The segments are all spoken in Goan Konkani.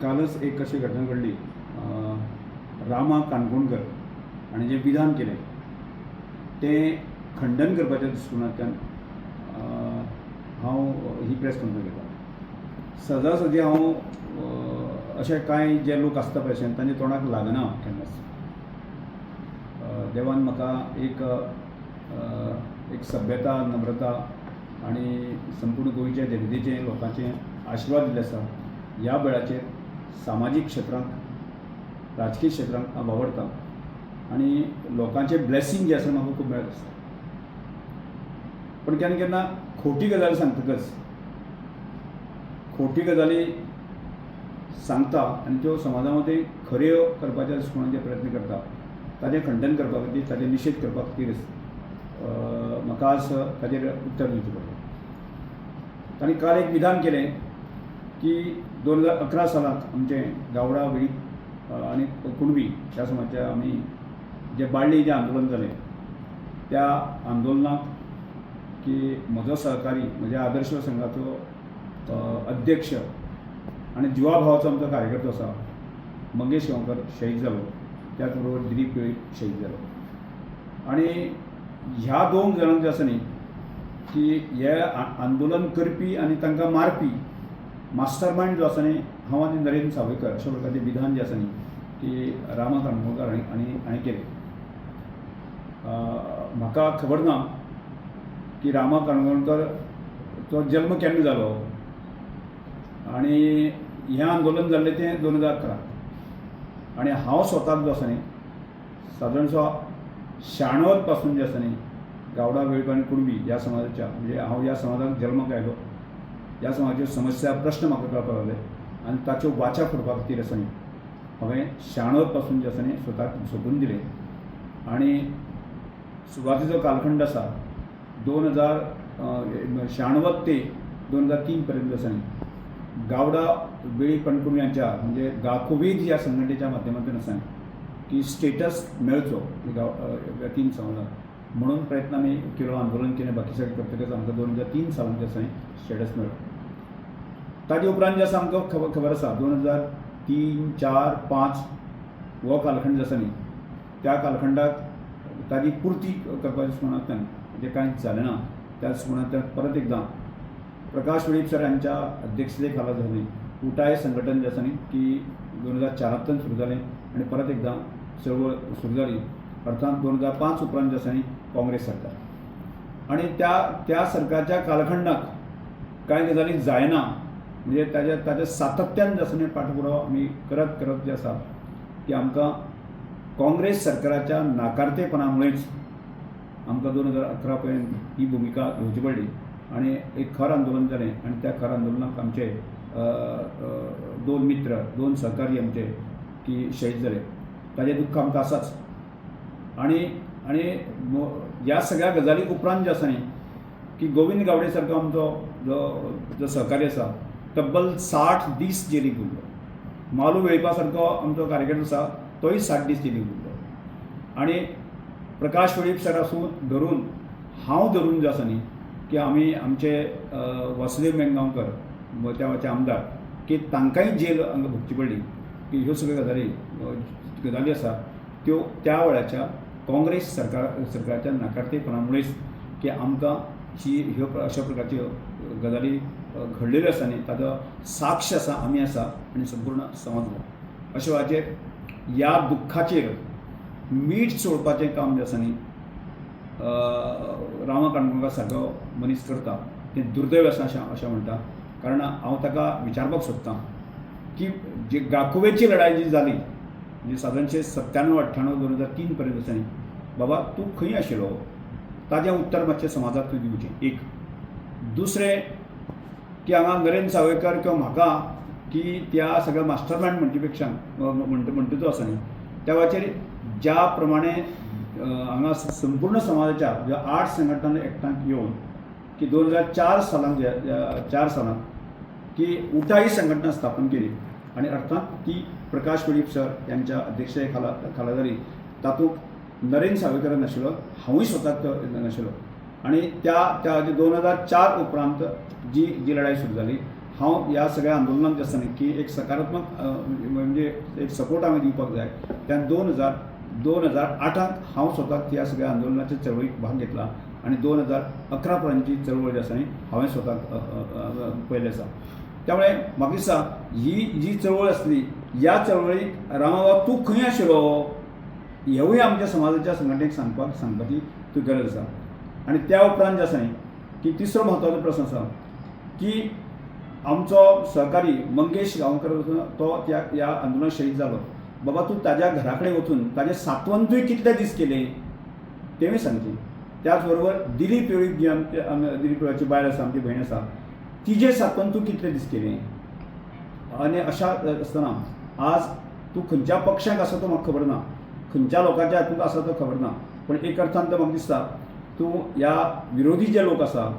कालच एक अशी घटना घडली. रामा काणकोणकर हाणें जें विधान केलें तें खंडन करपाच्या दृश्टीकोनांतल्यान हांव ही प्रेस कॉन्फरन्स घेतां. सदा सदी हांव अशे कांय जे लोक आसता पळय अशें तांच्या तोंडाक लागना केन्नाच. देवान म्हाका एक एक सभ्यता, नम्रता आनी संपूर्ण गोंयच्या जनतेचे, लोकांचे आशिर्वाद दिल्ले आसा. ह्या वेळाचेर सामाजीक क्षेत्रांत, राजकीय क्षेत्रांत हांव वावरतां आनी लोकांचें ब्लेसींग जें आसा म्हाका खूब मेळत आसता. पूण केन्ना केन्ना खोटी गजाली सांगतकच, खोटी गजाली सांगता आनी त्यो समाजा मदीं खऱ्यो करपाच्या दृश्टीकोणान जे प्रयत्न करता ताजें खंडन करपा खातीर, ताजें निशेध करपा खातीरच म्हाका आज ताजेर उत्तर दिवचें पडलें. तांणी काल एक विधान केलें की 2011 सालांत आमचें गावडा, वेळीप आनी कुणबी ह्या समाजाच्या आमी जें बाळ्ळी जें आंदोलन जालें त्या आंदोलनाक की म्हजो सहकारी, म्हज्या आदर्श संघाचो अध्यक्ष आनी जिवाभावाचो आमचो कार्यकर्तो आसा मंगेश गांवकर शहीद जालो, त्याच बरोबर दिलीप वेळीप शहीद जालो. आनी ह्या दोन जाणांक जे आसा न्ही की हे आंदोलन करपी आनी तांकां मारपी मास्टर मायंड जो आसा न्ही हांव आनी नरेंद्र सावयकर अशा प्रकारचें विधान जें आसा न्ही की रामा काणकोणकर हांणी केलें. म्हाका खबर ना की रामा काणकोणकर तो जल्म केन्ना जालो आनी हें आंदोलन जाल्लें तें 2011 आनी हांव स्वताक जो आसा न्ही सादारणसो 96 पासून जें आसा न्ही गावडा, वेळीप आनी कुणबी ह्या समाजाच्या, म्हणजे हांव ह्या समाजाक जल्माक आयलो, ह्या समाजाच्यो समस्या, प्रश्न म्हाका कळपाक लागले आनी ताच्यो वाचा फोडपा खातीर आसा न्ही हांवें 96 पासून जें आसा न्ही स्वताक सोंपून दिलें. आनी सुरवातीचो कालखंड आसा 2096 ते 2003 पर्यंत आसा न्ही गावडा, वेळीप आनी कुणबी हांच्या म्हणजे गाकुवेध ह्या संघटनेच्या माध्यमांतल्यान आसा न्ही की स्टेटस मेळचो गांव तीन समाजाक म्हणून प्रयत्न आमी केलो, आंदोलन केलें, बाकी सगळें करतकच आमकां 2003 सालान जें आसा स्टेटस मेळ्ळो. ताजे उपरांत जें आसा आमकां खबर आसा 2003, 4, 5 हो कालखंड जो आसा न्ही त्या कालखंडाक ताजी पुर्ती करपाच्या दृश्टीकोनांतल्यान म्हणजे कांयच जालें ना. त्या दृश्टीकोनांतल्यान परत एकदां प्रकाश वेळीप सर हांच्या अध्यक्षते खाला जालें उटाय संघटन जें आसा न्ही की 2004 सुरू जालें आनी परत एकदां चळवळ सुरू जाली. अर्थात 2005 उपरांत जें आसा न्ही काँग्रेस सरकार आनी त्या त्या सरकारच्या कालखंडाक कांय गजाली जायना, म्हणजे ताज्या ताज्या सातत्यान जें आसा न्ही पाठपुरावा आमी करत करत जें आसा की आमकां काँग्रेस सरकाराच्या नाकारतेपणामुळेच आमकां 2011 पर्यंत ही भुमिका घेवची पडली आनी एक खर आंदोलन जालें आनी त्या खर आंदोलनाक आमचे दोन मित्र, दोन सहकारी आमचे की शहीद जाले. ताजें दुख्ख आमकां आसाच. आनी आनी ह्या सगळ्या गजाली उपरांत जें आसा न्ही की गोविंद गावडे सारको आमचो जो जो सहकारी आसा तब्बल 60 दीस जेलीक उरलो. मालू वेळीपा सारको आमचो कार्यकर्तो आसा तोय 60 दीस जेलीक उरलो. आनी प्रकाश वेळीप सर आसूं धरून हांव धरून जो आसा न्ही की आमी आमचे वासुदेव मेंगांवकर त्या वेळाचे आमदार की तांकांय जेल हांगा भोगची पडली. की ह्यो सगळ्यो गजाली आसा त्यो त्या वेळाच्या काँग्रेस सरकाराच्या नाकारतेपणामुळेच की आमकां ही ह्यो अशा प्रकारच्यो गजाली घडलेल्यो आसा न्ही ताजो साक्ष आसा आमी आसा आनी संपूर्ण समाज आसा. अशा वेळाचेर ह्या दुख्खाचेर मीठ चोळपाचें काम जें आसा न्ही रामा काणकोणकार सारको मनीस करता तें दुर्दैव आसा अशें म्हणटा. कारण हांव ताका विचारपाक सोदतां की जी गाकुवेची लढाई जी जाली म्हणजे सादारणशे 97, 98, 2003 पर्यंत आसा न्ही बाबा तूं खंय आशिल्लो ताजें उत्तर मातशें समाजाक तूं दिवचें. एक दुसरें की हांगा नरेंद्र सावयकर किंवा म्हाका की त्या सगळ्या मास्टर मायंड म्हणचे पेक्षा म्हणटा तो आसा न्ही त्या वेळाचेर ज्या प्रमाणे हांगा संपूर्ण समाजाच्या ज्या 8 संघटनांनी एकठांय येवन की 2004 सालांत 4 सालांत की उटाई संघटना स्थापन केली आनी अर्थात ती प्रकाश वेळीप सर यांच्या अध्यक्षते खाला जाली. तातूंत नरेंद्र सावयकर नाशिल्लो, हांवूय स्वताक नाशिल्लो. आनी त्या त्या 2004 उपरांत जी जी लढाई सुरू जाली हांव ह्या सगळ्या आंदोलनाक जे आसा न्ही की एक सकारात्मक म्हणजे एक सपोर्ट हांवें दिवपाक जाय. त्या 2008 हांव स्वताक ह्या सगळ्या आंदोलनाच्या चळवळीक भाग घेतला आनी 2011 पर्यंतची चळवळ जी आसा न्ही हांवें स्वताक पळयलें आसा. त्यामुळे म्हाका दिसता ही जी चळवळ आसली ह्या चळवळीक रामाबाब तूं खंय आशिल्लो हेवूय आमच्या समाजाच्या संघटनेक सांगपाची तूं गरज आसा. आनी त्या उपरांत जें आसा न्ही की तिसरो म्हत्वाचो प्रस्न आसा की आमचो सहकारी मंगेश गांवकर तो त्या ह्या आंदोलनात शहीद जालो. बाबा तूं ताज्या घरा कडेन वचून ताजें सांत्वनूय कितले दीस केले तेंवूय सांगचें. त्याच बरोबर दिलीप वेळीप जी आमचे दिलीप वेळीपाची बायल आसा, आमची भयण आसा, तिजें सांत्वन तूं कितले दीस केलें. आनी अशा आसतना आज तूं खंयच्या पक्षाक आसा तो म्हाका खबर ना, खंयच्या लोकांच्या हातूंत आसा तो खबर ना, पूण एक अर्थान तर म्हाका दिसता तूं ह्या विरोधी जे लोक आसा,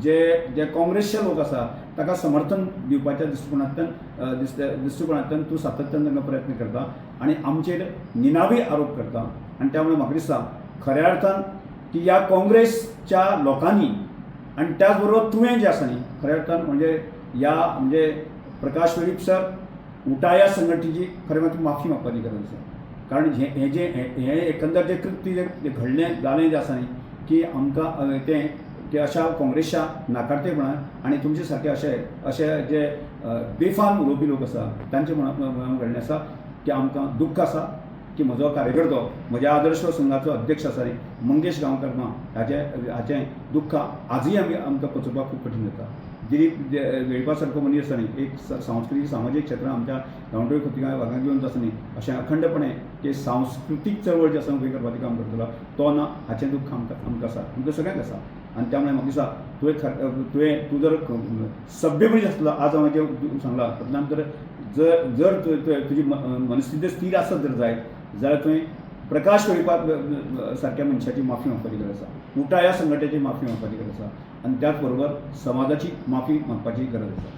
जे जे काँग्रेसचे लोक आसा ताका समर्थन दिवपाच्या दृश्टिकोणांतल्यान तूं सातत्यान तांकां प्रयत्न करता आनी आमचेर निनावी आरोप करता. आनी त्यामुळे म्हाका दिसता खऱ्या अर्थान की ह्या काँग्रेसच्या लोकांनी आनी त्याच बरोबर तुवें जें आसा न्ही खऱ्या अर्थान म्हणजे ह्या म्हणजे प्रकाश वेळीप सर उटाया संघटनेची खरें म्हणजे माफी मागपाची गरज आसा. कारण हें जें हें एकंदर जें कृत्य जें घडलें जालें जें आसा न्ही की आमकां तें की अशा काँग्रेसच्या नाकारतेपणान आनी तुमचे सारके अशे अशे जे बेफाम उलोवपी लोक आसा तांचे म्हणून घडलें आसा की आमकां दुख्ख आसा की म्हजो कार्यकर्तो म्हज्या आदर्श संघाचो अध्यक्ष आसा न्ही मंगेश गांवकर ना हाचें दुख्ख आजूय आमी आमकां पचोवपाक खूब कठीण जाता. दिलीप वेळीपा सारको मनीस आसा न्ही एक सांस्कृतीक सामाजीक क्षेत्रांत आमच्या गांवडोंगरी खोतिगांव भागांत घेवन आसा न्ही अशें अखंडपणे की सांस्कृतीक चळवळ जी आसा उबी करपाचें काम करतलो तो ना हाचें दुख्ख आमकां आसा, आमकां सगळ्यांक आसा. आनी त्यामुळे म्हाका दिसता तुवें तूं जर सभ्य मनीस आसलो आज हांवें जें सांगलां तातूंतल्यान जर जर तुजी मनस्थिती स्थीर आसत जर जायत जाल्यार तुवें प्रकाश वेळीपा सारक्या मनशाची माफी मागपाची गरज आसा, उटाया संघटनेची माफी मागपाची गरज आसा आनी त्याच बरोबर समाजाची माफी मागपाची गरज आसा.